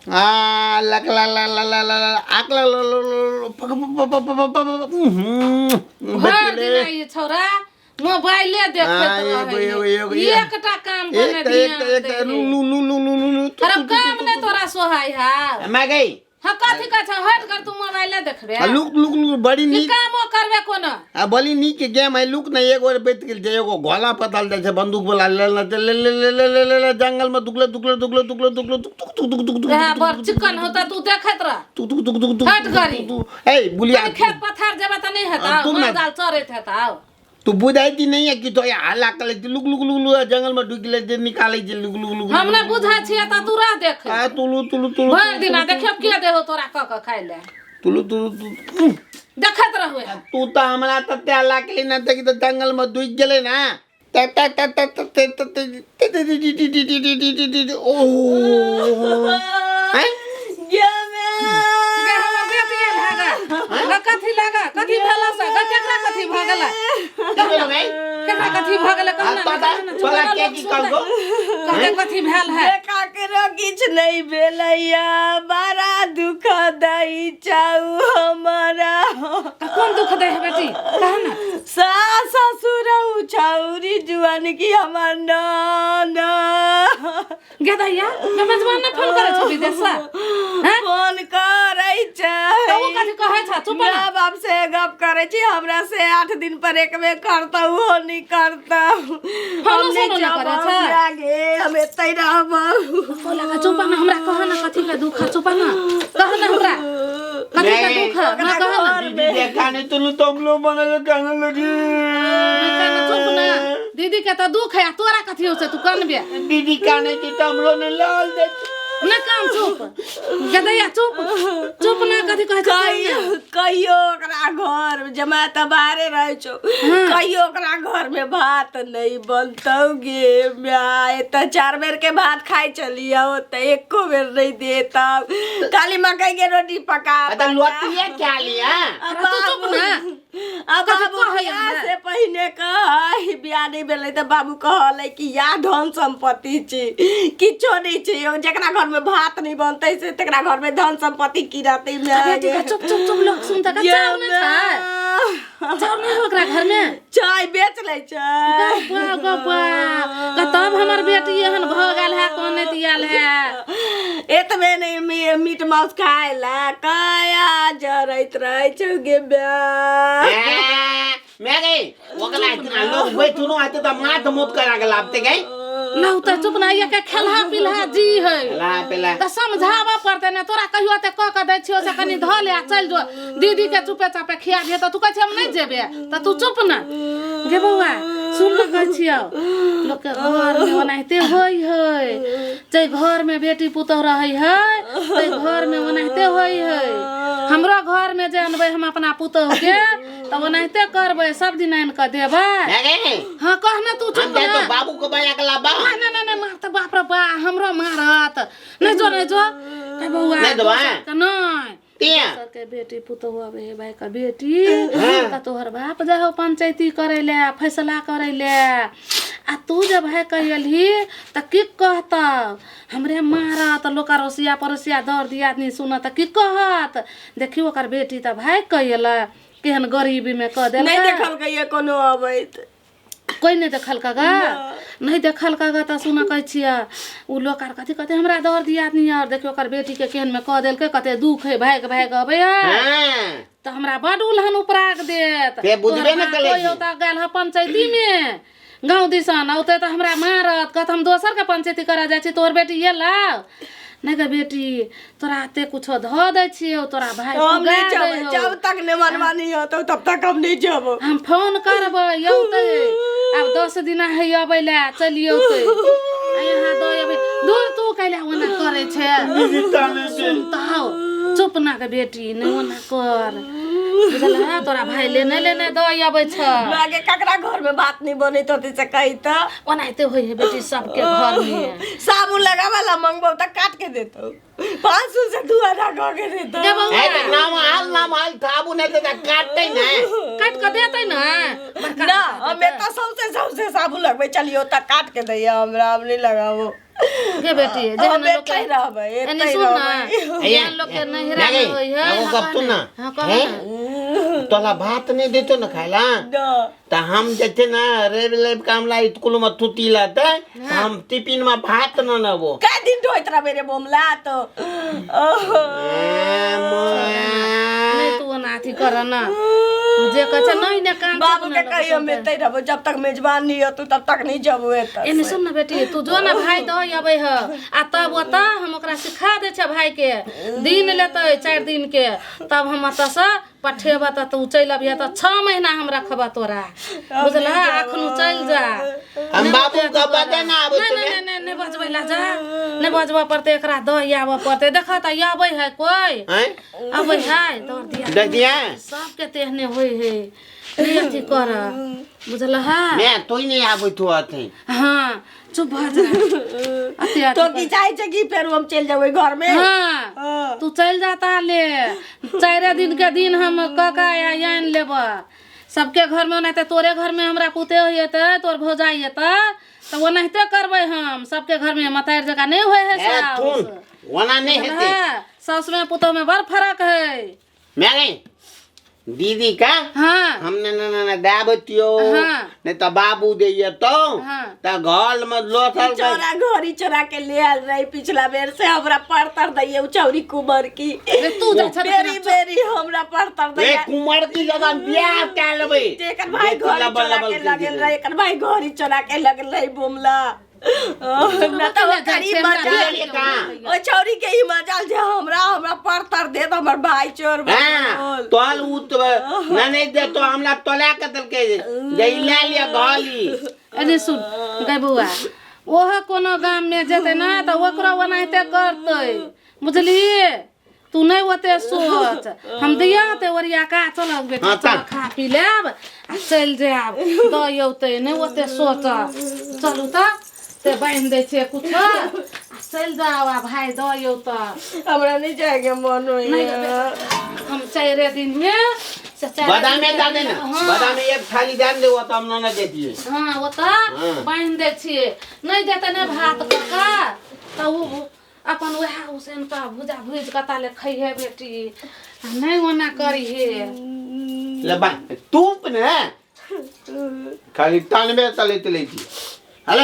आ लक ला ला ला ला ला ला आक ला ला ला ला पक पक पक पक पक पक भरि दिन ई छौड़ा मोबाइले देखैत हाँ, एगो, रहै एगो, एगो, है। एगो। एकटा काम पर एक नहि एक ध्यान एक दै लू है। लू लू लू लू लू लू अरे काम नहि तोरा सोहाय है मैं गई हाँ कथी कहै छ हट कर तू मोबाइले देखबे आ लुक लुक लुक बड़ी की नीक कामो करबे कोनो आ बड़ी नीक गेम है लुक ने एगो बैठ गेल छै एगो घोला पताल जाइ छै बंदूक वाला ले ले ले ले ले ले ले ले ले जंगल में दुगले दुगले दुगले दुगले दुगले दुक दुक दुक दुक दुक दुक वएह बड़ चिकन होता तू देखैत रह दुक दुक दुक दुक दुक हट गरी। ए बुलिया कनी खेत पथार जेबे तऽ नहि हेतौ तू ना- माल जाल चरैत हेतौ तू बुझाइती नहीं है कि तो ये हल्ला कर लेती लुक लुक लुक लुक जंगल में डुक लेते निकाले छे लुक लुक लुक हम नहि बुझै छियै तऽ तू रह देख आ तुलु तुलु तुलु भरि दिना देखियौ के देहो तोरा कऽ कऽ खाइ लए तुलु तुलु तुलु देखैत रहू तू तो हमरा तते हल्ला के ना देखी तो जंगल में डूब गेले ना टा टा टा टा टा टा टा टा ओ हैं गे हमर बेटी आयल है गे। गे कथी लागा कथी भेला से गे केकरा कथी भऽ गेलै की भेलो गई केकरा कथी भऽ गेलै कहना आ, तोरा तोरा के की कहलको कहते कथी भेल है ककरो किछु नहि भेलैया बड़ा दुख दै छौ हमरा तऽ कोन दुख दै है बेटी कह ना सास ससुर छौरी जुआन की हमर नाना गे दैया गे मेजबान ने फोन करै छौ विदेश से हैं फोन करै छै तऽ ओ कथी कहै छ चुप ना माँ बाप से गप करै छी हमरा से 8 दिन पर एक बेर करतौ ओहो नहि करतौ हम नहि सोनो नहि करै जाबौ छै? गे हम एतै रहबौ बोला का चुप ना हमरा कह ना कथी के दुख है चुप ना कह ना हमरा कथी के दुख है ना कह ना दीदी देखा नहीं तुलु तो हम लोग बनल कहने लगी ना कह ना चुप ना दीदी के तऽ दुख है आ तोरा कथी हो छै तू कनबे दीदी काने की तो हम लोग ने लाल दे ना काम चुप गदैया चुप चुप ना कथी कहै छै कहियो कहियो ओकरा घर जमा तऽ बाहरे रहै छौ कहियो ओकरा घर में भात नहीं बनतौ गे माय एतऽ 4 बेर के भात खाइ छलियै ओतऽ एको बेर नहीं देतौ खाली मकई के रोटी पका अरे लोटिया क्या लिया अरे तू चुप ना आ कथी बाबू कहै बियाह हमरा? से पहिने कहै बियाह नहि भेलै तऽ बाबू कहलै कि या धन सम्पत्ति छी किछो नहि छै यौ जकरा घरमे भात नहि बनतै से तकरा घरमे धन सम्पत्ति की रहतै माय बेटी गे। के चुप चुप चुप लोग सुनता का चाउर नहीं छै चाउर नहीं ओकरा घर में चाय बेच लै छै गप्पा गप्पा का तब हमर बेटी एहन भऽ गेल है कोने दियल है एतबे नहि मीट मांस खाय ला काया जरैत रहै छौ गे बे मैं गई ओकरा इतना लोग बैठुनो आते त माथ मुत करा के लाबते गई लौ तऽ चुप ना ये के खेलहा पिलहा जी है ला पेला तऽ समझाबऽ पड़तै ने तोरा कहियो तऽ कऽ के दै छियौ से कनि धऽ ले आ चलि जो दीदी के चुपे चापे खिया दिहे तऽ तू कहै छी हम नहि जेबे तऽ तू चुप ना गे बौआ सुन ले कहै छियौ लोकके घरमे ओनाहिते होइ है जाहि घरमे बेटी पुतोह रहै है ताहि घरमे ओनाहिते होइ है हमरो घरमे जे अनबै हम अपना पुतोहके तऽ ओनाहिते करबै सब दिन आनि कऽ देबै मैं गई हाँ कह ना तू हम चुप जाए ना तो बाबू को बजा के लाबा नहीं नहीं नहीं मारते बाप रे बा हमरो मारत नहीं जो नहीं जो ए बौआ नहीं देबै? दोसर के नहीं तिया दोसर के बेटी पुतोहु आबै हे भाई के बेटी तऽ तोहर बाप जाहो पंचायती करै ले फैसला करै ले आ तू जे भाई कहियलही तऽ की कहतौ हमरे मारत लोक अड़ोसिया पड़ोसिया दर दियादनी सुनत तऽ की कहत देखियौ ओकर बेटी तऽ भागि कऽ अयलै केहन गरीबीमे कऽ नहि देलकै देखलकै कोनो अबैत कोइ नहि देखलकै गा नहि देखलकै गा तऽ सुनऽ कहै छियै ओ लोक आर कथी कहतै हमरा दर दियादनी आर देखियौ ओकर बेटीके केहनमे कऽ देलकै कते दुख हइ भागि भागि अबै हइ हाँ तऽ हमरा बड उलहन उपराग देत से बुझबे ने तोहर करै बाप छी। औता गेल हँ पंचायतीमे गाँव दिसन औतै तऽ हमरा मारत कहत हम दोसरके पंचायती करऽ जाइ छी तोहर बेटी एलौ नहि गे बेटी तोरा एते कुछो धऽ दै छियौ तोरा भाय हम पुगा नहीं दै जब हौ। जब तक नहीं मनमानी होतो तब तक हम नहीं जब हम फोन करबै औतै आब 10 दिना है अबै लए चलि औतै आ यहाँ दऽ अबै दूर तू कैला ओना करै छै सुनतौ चुप ना के बेटी नहि ओना कर बुझलह तोरा भाय लेने लेने दऽ अबै छ आगे ककरा घर में बात नहीं बनैत होतै से कही तऽ ओनाहिते होइ है बेटी सबके घर में साबुन लगावे ला मंगबौ तऽ काट के देतौ 500 से दू आधा कऽ के देतौ। गे बौआ ए तऽ नाम आल नाम आल थाबू नहि तऽ काटतै ने। काटि कऽ देतै ने बड़का। ना, हम एतऽ सौंसे सौंसे साबुन लगबै चलियो, तऽ काट के दैया हमरा, हम नहि लगाबो। गे बेटी, हम जेहन लोक एतै रहबै, एने एतै सुन ने, रहबै। जेहन लोक के नैहरा मे होइ है। एगो गप सुन ने। हाँ, कह हैं? ने। तोला भात नहि देतो ने खाय ला? ना। तऽ हम जे छै ने रवि रवि के हमरा स्कूल में छुट्टी लेतै तऽ हम टिफिन में भात न नेबो। कै दिन ढोइत रहबै रे बोमला तो? ओहो। नहि, तू ओना अथी कर ना, जे कहै छै नहि ने काम। बाबू के कहियो हम एतै रहबो, जब तक मेजबान नहीं होतौ तब तक नहीं जबो एतऽ। एने सुन ने बेटी, तू जो ने भाई दही अबै ह आ तब ओतऽ हम ओकरा सिखा दै छियै। भाई के दिन लेतै 4 दिन के, तब हम ओतऽ से पठेबऽ तऽ तू चलि अबिहे, तऽ 6 महीना हम रखबऽ तोरा, बुझलह? अखनो चलि जा। हम बाबू के बजे ना आबै। नहि नहि नहि नहि, बजबै ला जा, नहि बजबऽ पड़तै, एकरा दही आबऽ पड़तै। देखऽ तऽ अबै है कोइ? आँय? अबै है तोहर दिया? देखिए। सबके तेहने होइ है, नहि अथी कर, बुझलह? मैं तू नहीं आबै तू अथी। हाँ, चुप भऽ जा, अते अथी। तो की चाहे छै कि फेर हम चलि जेबै घर में? हाँ। हाँ। तू चलि जा ताले, 4 दिन के दिन हम कऽ के आनि लेबऽ। सबके घर में ओनाहिते, तोरे घर में हमरा पुते होइते, तोर भौजाइ हेतै तऽ ओनाहिते करबै हम सबके घर में। मतारि जकाँ नहि होइ है। ए साउस थुन ओना नहीं हेतै। साउस में पुतोह में बड़ फरक है। मैं नहीं दीदी का। हाँ। हमने न न न दाबतियो। हाँ। नहीं तो बाबू दैया तो त घर में लोथल। चोरा घड़ी चोरा के ले आयल रही पिछला बेर से, हमरा परतर दैये उ चौरी कुमर की। रे तू जा छत। बेरी बेरी हमरा परतर ए दैये। कुमार की जगह बियाह कए लेबै। एकर भाई बेटी घड़ी लबल चोरा लबल के के लगल दीदी। रहे, एकर भाई घड़ी चोरा के लगल रहे बोमला। ना तऽ ओकर ई मजाल, ओ छौरी के ई मजाल जे हमरा हमरा परतर देत हमर भाई चोर हाँ बोल। तोल उ तो न नहीं दे तो हमरा तोला के देलकै जे ई ले लिया घली। एने सुन गै बौआ, ओहो कोनो गाममे जेतै ने तऽ ओकरो ओनाहिते करतै, बुझलियै? तू नहि ओते सोच, हम दिया ते ओरिया का। चल बेटा। हाँ, चल चल। खा पी लेब आ चलि जायब, दऽ औतै, नहि ओते सोच। चलू तऽ ते बान्हि दै छियै कुछो आ चलि जाउ, आ भाय दऽ औतऽ। हमरा नहीं जाए के मन नहि होइया। बेटा, हम 4 दिनमे से चारि बादामे दिन दे दे ना। हाँ। बादामे एक थाली दान दे, वो तो हम न देतिए। हाँ, ओतऽ बान्हि दै छियै, नहि देतै ने भात कऽ तऽ ओ अपन वएह उसैन कऽ भुजा भुजि कऽ ताले खैहे बेटी, आ नहि ओना करिहे। ले बा तूप ने खाली तानबे तले तले छी। हले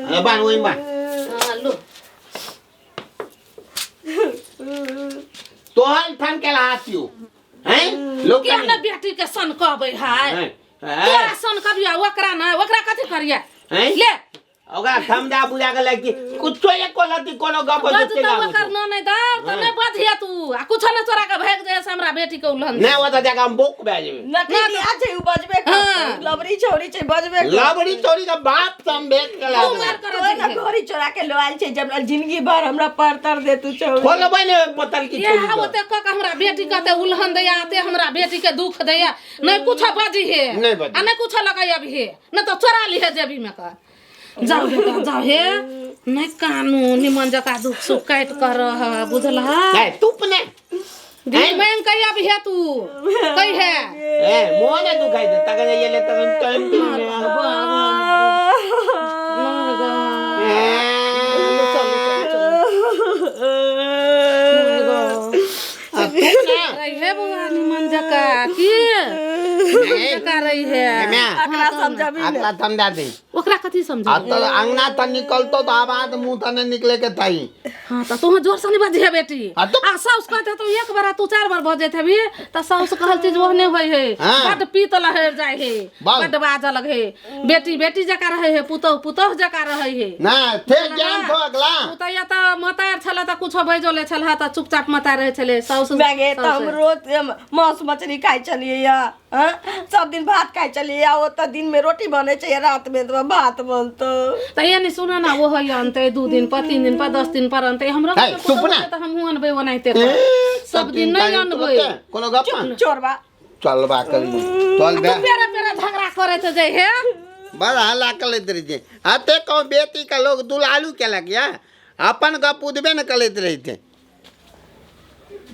हले बान ओइ बान। हाँ, लो। तोहर ठन के हाथियो हैं लोग। किया ने बेटी के सन कहबै है? हैं? तोरा सन कबिया, ओकरा नहि, ओकरा कथी करिया? हैं? ले। ओकरा थमदा बुझा के लागि कुछो एको लती कोनो गप बजतौ ओकर न नहि दौ तऽ नहि बजिहे तू, आ कुछो नहि चोरा के भागि जाइ से हमरा बेटी के उल्हन। नहि, ओतऽ जाके हम बोक भए जेबै। नकली छै उ, बजबे करतौ। हाँ। लबरी छौरी छै, बजबे करतौ। लबड़ी चोरी के बाप से हम भेंट के ला तू देबै। मार कर। तोरे ने घड़ी चोरा के लो आयल छै, जब जिंदगी भर हमरा परतर दे तू छौरी। खोलबै ने पतल की इएह छोरी के। ओते कऽ के हमरा बेटी के ते उल्हन दैया, ते हमरा बेटी के दुख दैया। नहि कुछो बजिहे। नहि बजिहे। आ नहि कुछो लगैबहे, नहि तऽ चोरा लिहे जेबी में कऽ। जाउ बेटा, जाउ हे, नहि कानू, निमन जकाँ दुख सुख काटि कऽ रह, बुझलह? ए तुप ने। भीख मांगि कऽ अबिहे तू कहिहे। ए मोह ने दुखाइ दे तखन ये तखन टाइम दिन ने। आ तुप ने। रहिहे बौआ निमन जकाँ, की निमन जकाँ रहिहे। एमे अकरा समझबी ने। अगला समझा दे। ओकरा कथी समझा? आ तो अंगना त निकलतो तो आवाज मुंह त नहीं निकले के ताई। हाँ, तऽ तोहर जोर से नहीं बजिहे बेटी। आ तो आ साउस कहते तो एक बार, आ तू चार बार बजैत हेबी तऽ साउस कहल चीज ओहने होइ है। हाँ। बड्ड पीत लहरि जाइ है। बाल। बड्ड बाजऽ लगै है। बेटी बेटी जकाँ रहै है, पुतोह पुतोह जकाँ रहै है। ना थे ज्ञान तो अगला। पुतैया तऽ मतार छलै तऽ कुछो बजो ले छल, तऽ चुपचाप मतार रहै छलै साउस। मागे तऽ हम रोज मांस मछली खाइ छलियै या हाँ? सब दिन भात खाइ छलियै या, ओतऽ दिन में रोटी बनै छै या रात में तऽ भात बनतौ। तऽ ये नहि सुन ना, ओ होइए अनतै 2 दिन पर, 3 दिन पर, 10 दिन पर अनतै। हमरो है, घरमे पुतोहु चुप ना। छै तऽ हमहूँ अनबै ओनाहिते। ए, सब दिन नहि अनबै। कोनो गप ना। चोरबा। चलबा करी चल बे। तू पेरे पेरे झगड़ा करैत जाइ हे। बड़ हल्ला करैत रहै छै। अते कहूँ बेटी के लोग दुलालू केलक या अपन गप उदबे ने करैत रहै छै।